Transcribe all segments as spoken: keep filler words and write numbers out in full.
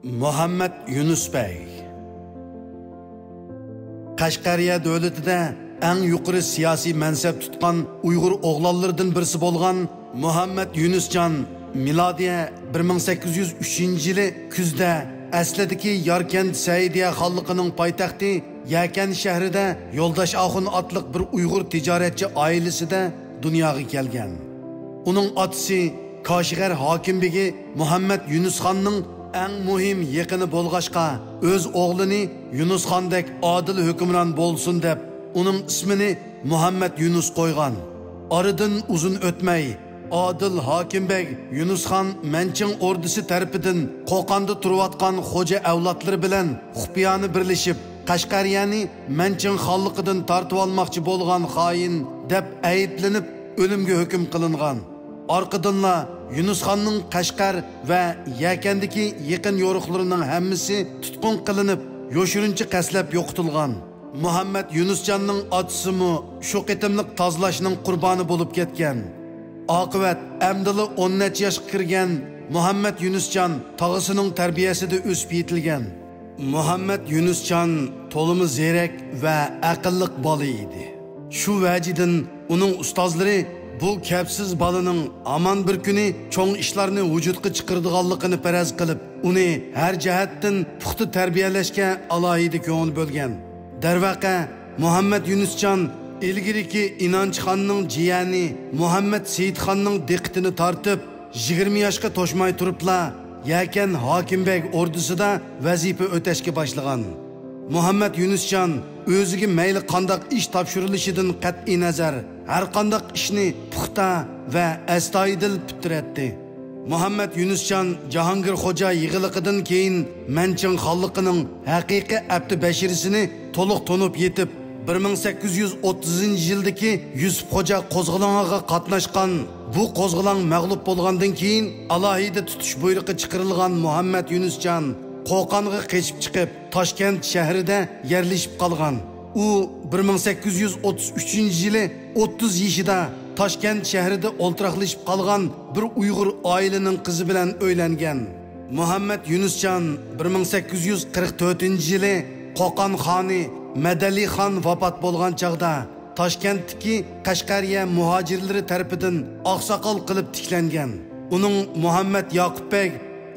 مۇھەممەد يۈنۈس بەگ. قەشقەرىيە دۆلىتىدە ئەڭ يۇقىرى سىياسىي مەنسەپ تۇتقان ئۇيغۇر ئوغلانلىرىدىن بىرسى بولغان مۇھەممەد يۈنۈسجان مىلادىيە بىر مىڭ سەككىز يۈز ئۈچىنچى يىلى كۈزدە ئەسلىدىكى ياركەنت سەئىدىيە خانلىقىنىڭ پايتەختى يەكەن شەھىرىدە يولداش ئاخۇن ئاتلىق بىر ئۇيغۇر تىجارەتچى ئائىلىسىدە دۇنياغا كەلگەن. ئۇنىڭ ئاتىسى كاشغەر ھاكىمبېگى مۇھەممەد يۈنۈسخاننىڭ ئەڭ مۇھىم يېقىنى بولغاچقا، ئۆز ئوغلىنى يۈنۈسخاندەك ئادىل ھۆكۈمران بولسۇن دەپ، ئۇنىڭ ئىسمىنى مۇھەممەد يۈنۈس قويغان. ئارىدىن ئۇزۇن ئۆتمەي، ئادىل ھاكىم بەگ يۈنۈسخان مەنچىڭ ئوردىسى تەرىپىدىن قوقاندا تۇرۇۋاتقان خوجا ئەۋلادلىرى بىلەن خۇپىيانە بىرلىشىپ، قەشقەرىيەنى مەنچىڭ خانلىقىدىن تارتىۋالماقچى بولغان خائىن دەپ ئەيىبلىنىپ، ئۆلۈمگە ھۆكۈم قىلىنغان. ئارقىدىنلا يۈنۈسخاننىڭ قەشقەر ۋە يەكەندىكى يېقىن يورۇقلىرىنىڭ ھەممىسى تۇتقۇن قىلىنىپ، يوشۇرۇنچە قەستلەپ يوقىتىلغان. مۇھەممەد يۈنۈسجاننىڭ ئاتىسىمۇ شۇ قېتىملىق تازىلاشنىڭ قۇربانى بولۇپ كەتكەن. ئاقىۋەت ئەمدىلا ئون نەچچە ياشقا كىرگەن مۇھەممەد يۈنۈسجان تاغىسىنىڭ تەربىيەسىدە ئۆسۈپ يېتىلگەن. مۇھەممەد يۈنۈسجان تولىمۇ زېرەك ۋە ئەقىللىق بالا ئىدى. شۇ ۋەجىدىن ئۇنىڭ ئۇستازلىرى بۇ كەپسىز بالىنىڭ ھامان بىر كۈنى چوڭ ئىشلارنى ۋۇجۇدقا چىقىرىدىغانلىقىنى پەرەز قىلىپ، ئۇنى ھەر جەھەتتىن پۇختا تەربىيەلەشكە ئالاھىدە كۆڭۈل بۆلگەن. دەرۋەقە، مۇھەممەد يۈنۈسجان ئىلگىرىكى ئىنانچخاننىڭ جىيەنى مۇھەممەد سېيىتخاننىڭ دىققىتىنى تارتىپ، يىگىرمە ياشقا توشماي تۇرۇپلا يەكەن ھاكىم بەگ ئوردىسىدا ۋەزىپە ئۆتەشكە باشلىغان. مۇھەممەد يۈنۈسجان ئۆزىگە مەيلى قانداق ئىش تاپشۇرۇلۇشىدىن قەتئىينەزەر، ھەر قانداق ئىشنى پۇختا ۋە ئەستايىدىل پۈتتۈرەتتى. مۇھەممەد يۈنۈسجان جاھانگىر خوجا يېغىلىقىدىن كېيىن مەنچىڭ خانلىقىنىڭ ھەقىقىي ئەپتى بەشىرىسىنى تولۇق تونۇپ يېتىپ، بىر مىڭ سەككىز يۈز ئوتتۇزىنچى يىلدىكى يۈسۈپ خوجا قوزغىلىڭىغا قاتناشقان، بۇ قوزغىلاڭ مەغلۇپ بولغاندىن كېيىن، ئالاھىدە تۇتۇش بۇيرۇقى چىقىرىلغان مۇھەممەد يۈنۈسجان قوقانغا قېچىپ چىقىپ، تاشكەنت شەھىرىدە يەرلىشىپ قالغان. ئۇ بىر مىڭ سەككىز يۈز ئوتتۇز ئۈچىنچى يىلى ئوتتۇز يېشىدا تاشكەنت شەھىرىدە ئولتۇراقلىشىپ قالغان بىر ئۇيغۇر ئائىلىنىڭ قىزى بىلەن ئۆيلەنگەن. مۇھەممەد يۈنۈسجان بىر مىڭ سەككىز يۈز قىرىق تۆتىنچى يىلى قوقان خانى مەدەلىخان ۋاپات بولغان چاغدا، تاشكەنتتىكى قەشقەرىيە مۇھاجىرلىرى تەرىپىدىن ئاقساقال قىلىپ تىكلەنگەن. ئۇنىڭ مۇھەممەد ياقۇپ بەگ،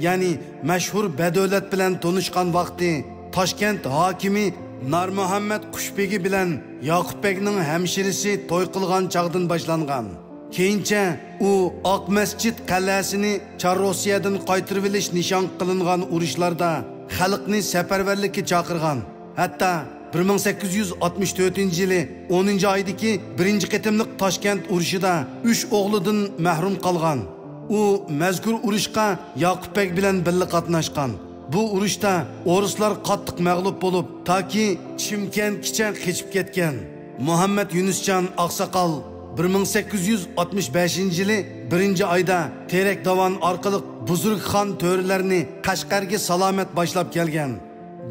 يەنى مەشھۇر بەدۆلەت بىلەن تونۇشقان ۋاقتى، تاشكەنت ھاكىمى نارمۇھەممەد قۇشبېگى بىلەن ياقۇپ بەگنىڭ ھەمشىرىسى توي قىلغان چاغدىن باشلانغان. كېيىنچە ئۇ ئاق مەسچىت قەلئەسىنى چار روسىيەدىن قايتۇرۇۋېلىش نىشان قىلىنغان ئۇرۇشلاردا خەلقنى سەپەرۋەرلىككە چاقىرغان. ھەتتا بىر مىڭ سەككىز يۈز ئاتمىش تۆتىنچى يىلى ئونىنچى ئايدىكى بىرىنچى قېتىملىق تاشكەنت ئۇرۇشىدا ئۈچ ئوغلىدىن مەھرۇم قالغان. ئۇ مەزكۇر ئۇرۇشقا ياقۇپ بەگ بىلەن بىللە قاتناشقان. بۇ ئۇرۇشتا ئورۇسلار قاتتىق مەغلۇپ بولۇپ، تاكى چىمكەنتكىچە قېچىپ كەتكەن. مۇھەممەد يۈنۈسجان ئاقساقال بىر مىڭ سەككىز يۈز ئاتمىش بەشىنچى يىلى بىرىنچى ئايدا تېرەك داۋان ئارقىلىق بۇزرۇكخان تۆرىلەرنى قەشقەرگە سالامەت باشلاپ كەلگەن.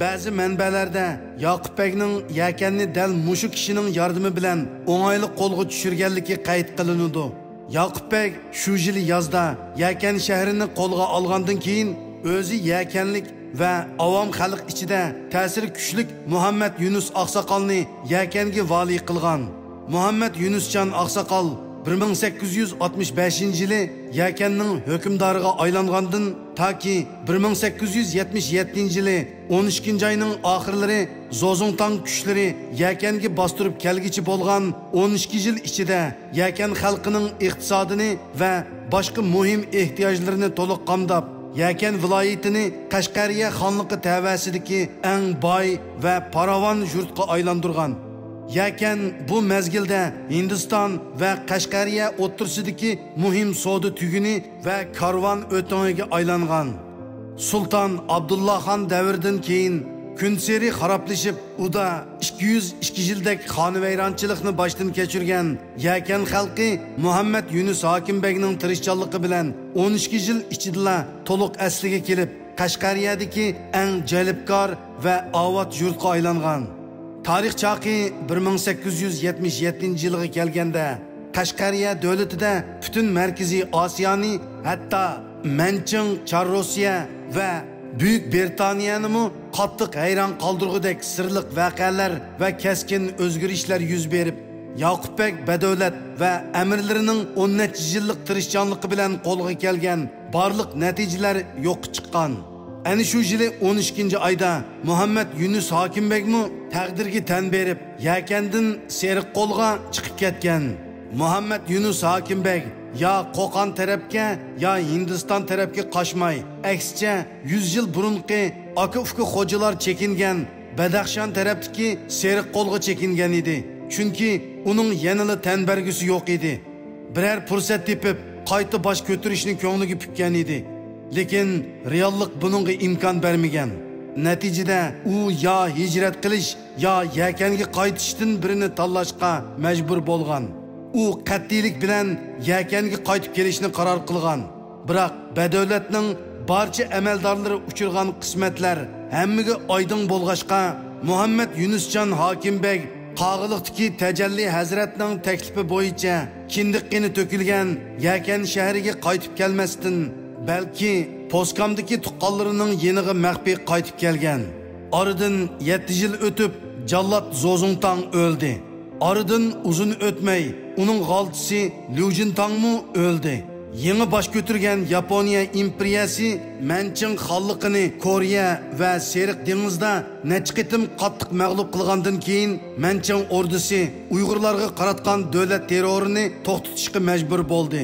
بەزى مەنبەلەردە ياقۇپ بەگنىڭ يەكەننى دەل مۇشۇ كىشىنىڭ ياردىمى بىلەن ئوڭايلىق قولغا چۈشۈرگەنلىكى قەيت قىلىنىدۇ. ياقۇپ بەگ شۇ يىلى يازدا يەكەن شەھىرىنى قولغا ئالغاندىن كېيىن، ئۆزى يەكەنلىك ۋە ئاۋام خەلق ئىچىدە تەسىرى كۈچلۈك مۇھەممەد يۈنۈس ئاقساقالنى يەكەنگە ۋالىي قىلغان. مۇھەممەد يۈنۈسجان ئاقساقال بىر مىڭ سەككىز يۈز ئاتمىش بەشىنچى يىلى يەكەننىڭ ھۆكۈمدارىغا ئايلانغاندىن تاكى بىر مىڭ سەككىز يۈز يەتمىش يەتتىنچى يىلى ئون ئىككىنچى ئاينىڭ ئاخىرلىرى زوزۇڭتاڭ كۈچلىرى يەكەنگە باستۇرۇپ كەلگۈچە بولغان ئون ئىككى يىل ئىچىدە يەكەن خەلقىنىڭ ئىقتىسادىنى ۋە باشقا مۇھىم ئېھتىياجلىرىنى تولۇق قامداپ، يەكەن ۋىلايىتىنى قەشقەرىيە خانلىقى تەۋەسىدىكى ئەڭ باي ۋە پاراۋان يۇرتقا ئايلاندۇرغان. يەكەن بۇ مەزگىلدە ھىندىستان ۋە قەشقەرىيە ئوتتۇرىسىدىكى مۇھىم سودا تۈگۈنى ۋە كارۋان ئۆتىڭىگە ئايلانغان. سۇلتان ئابدۇللاخان دەۋرىدىن كېيىن كۈنسېرى خارابلىشىپ، ئۇدا ئىككى يۈز ئىككى يىلدەك خانىۋەيرانچىلىقنى باشتىن كەچۈرگەن يەكەن خەلقى مۇھەممەد يۈنۈس ھاكىم بەگنىڭ تىرىشچانلىقى بىلەن ئون ئىككى يىل ئىچىدىلا تولۇق ئەسلىگە كېلىپ، قەشقەرىيەدىكى ئەڭ جەلپكار ۋە ئاۋات يۇرتقا ئايلانغان. تارىخ چاقى بىر مىڭ سەككىز يۈز يەتمىش يەتتىنچى يىلغا كەلگەندە، قەشقەرىيە دۆلىتىدە پۈتۈن مەركىزىي ئاسىيانى، ھەتتا مەنچىڭ، چار روسىيە ۋە بۈيۈك بىرىتانىيەنىمۇ قاتتىق ھەيران قالدۇرغۇدەك سىرلىق ۋەقەلەر ۋە كەسكىن ئۆزگىرىشلەر يۈز بېرىپ، ياقۇپ بەگ بەدەۋلەت ۋە ئەمىرلىرىنىڭ ئون نەچچە يىللىق تىرىشچانلىقى بىلەن قولغا كەلگەن بارلىق نەتىجىلەر يوققا چىققان. ئەنە شۇ يىلى ئون ئىككىنچى ئايدا مۇھەممەد يۈنۈس ھاكىم بەگمۇ تەقدىرگە تەن بېرىپ، يەكەندىن سېرىققولغا چىقىپ كەتكەن. مۇھەممەد يۈنۈس ھاكىم بەگ يا قوقان تەرەپكە، يا ھىندىستان تەرەپكە قاچماي، ئەكسىچە، يۈز يىل بۇرۇنقى ئاكا-ئۇكا خوجىلار چېكىنگەن بەدەخشان تەرەپتىكى سېرىققولغا چېكىنگەن ئىدى. چۈنكى ئۇنىڭ يەنىلا تەن بەرگۈسى يوق ئىدى. بىرەر پۇرسەت تېپىپ، قايتا باش كۆتۈرۈشنى كۆڭلىگە پۈككەن ئىدى. لېكىن رېئاللىق بۇنىڭغا ئىمكان بەرمىگەن. نەتىجىدە ئۇ يا ھىجرەت قىلىش، يا يەكەنگە قايتىشتىن بىرىنى تاللاشقا مەجبۇر بولغان. ئۇ قەتئىيلىك بىلەن يەكەنگە قايتىپ كېلىشنى قارار قىلغان. بىراق، بەدەۋلەتنىڭ بارچە ئەمەلدارلىرى ئۇچرىغان قىسمەتلەر ھەممىگە ئايدىڭ بولغاچقا، مۇھەممەد يۈنۈسجان ھاكىم بەگ قاغىلىقتىكى تەجەللى ھەزرەتنىڭ تەكلىپى بويىچە كىندىك قېنى تۆكۈلگەن يەكەن شەھىرىگە قايتىپ كەلمەستىن، بەلكى پوسكامدىكى تۇغقانلىرىنىڭ يېنىغا مەخپىي قايتىپ كەلگەن. ئارىدىن يەتتە يىل ئۆتۈپ، جاللات زوزۇڭتاڭ ئۆلدى. ئارىدىن ئۇزۇن ئۆتمەي، ئۇنىڭ غالتىسى ليۇجىنتاڭمۇ ئۆلدى. يېڭى باش كۆتۈرگەن ياپونىيە ئىمپېرىيەسى مەنچىڭ خانلىقىنى كورېيە ۋە سېرىق دېڭىزدا نەچچە قېتىم قاتتىق مەغلۇپ قىلغاندىن كېيىن، مەنچىڭ ئوردىسى ئۇيغۇرلارغا قاراتقان دۆلەت تېررورىنى توختىتىشقا مەجبۇر بولدى.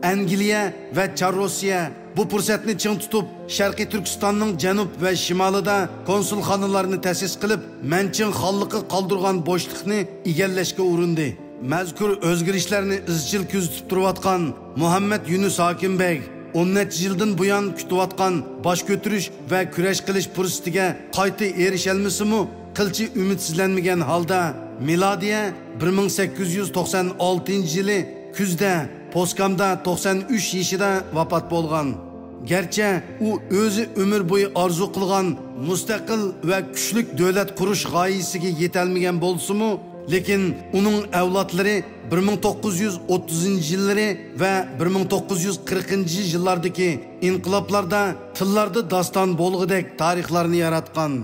ئەنگلىيە ۋە چار روسىيە بۇ پۇرسەتنى چىڭ تۇتۇپ، شەرقىي تۈركىستاننىڭ جەنۇب ۋە شىمالىدا كونسۇلخانىلارنى تەسىس قىلىپ، مەنچىڭ خانلىقى قالدۇرغان بوشلۇقنى ئىگىلەشكە ئۇرۇندى. مەزكۇر ئۆزگىرىشلەرنى ئىزچىل كۆزىتىپ تۇرۇۋاتقان مۇھەممەد يۈنۈس ھاكىم بەگ ئون نەچچە يىلدىن بۇيان كۈتۈۋاتقان باش كۆتۈرۈش ۋە كۈرەش قىلىش پۇرسىتىگە قايتا ئېرىشەلمىسىمۇ، قىلچە ئۈمىدسىزلەنمىگەن ھالدا، مىلادىيە بىر مىڭ سەككىز يۈز توقسان ئالتىنچى يىلى كۈزدە پوسكامدا توقسان ئۈچ يېشىدا ۋاپات بولغان. گەرچە ئۇ ئۆزى ئۆمۈر بويى ئارزۇ قىلغان مۇستەقىل ۋە كۈچلۈك دۆلەت قۇرۇش غايىسىگە يېتەلمىگەن بولسىمۇ، لېكىن ئۇنىڭ ئەۋلادلىرى بىر مىڭ توققۇز يۈز ئوتتۇزىنچى يىللىرى ۋە بىر مىڭ توققۇز يۈز قىرىقىنچى يىللاردىكى ئىنقىلابلاردا تىللاردا داستان بولغۇدەك تارىخلارنى ياراتقان.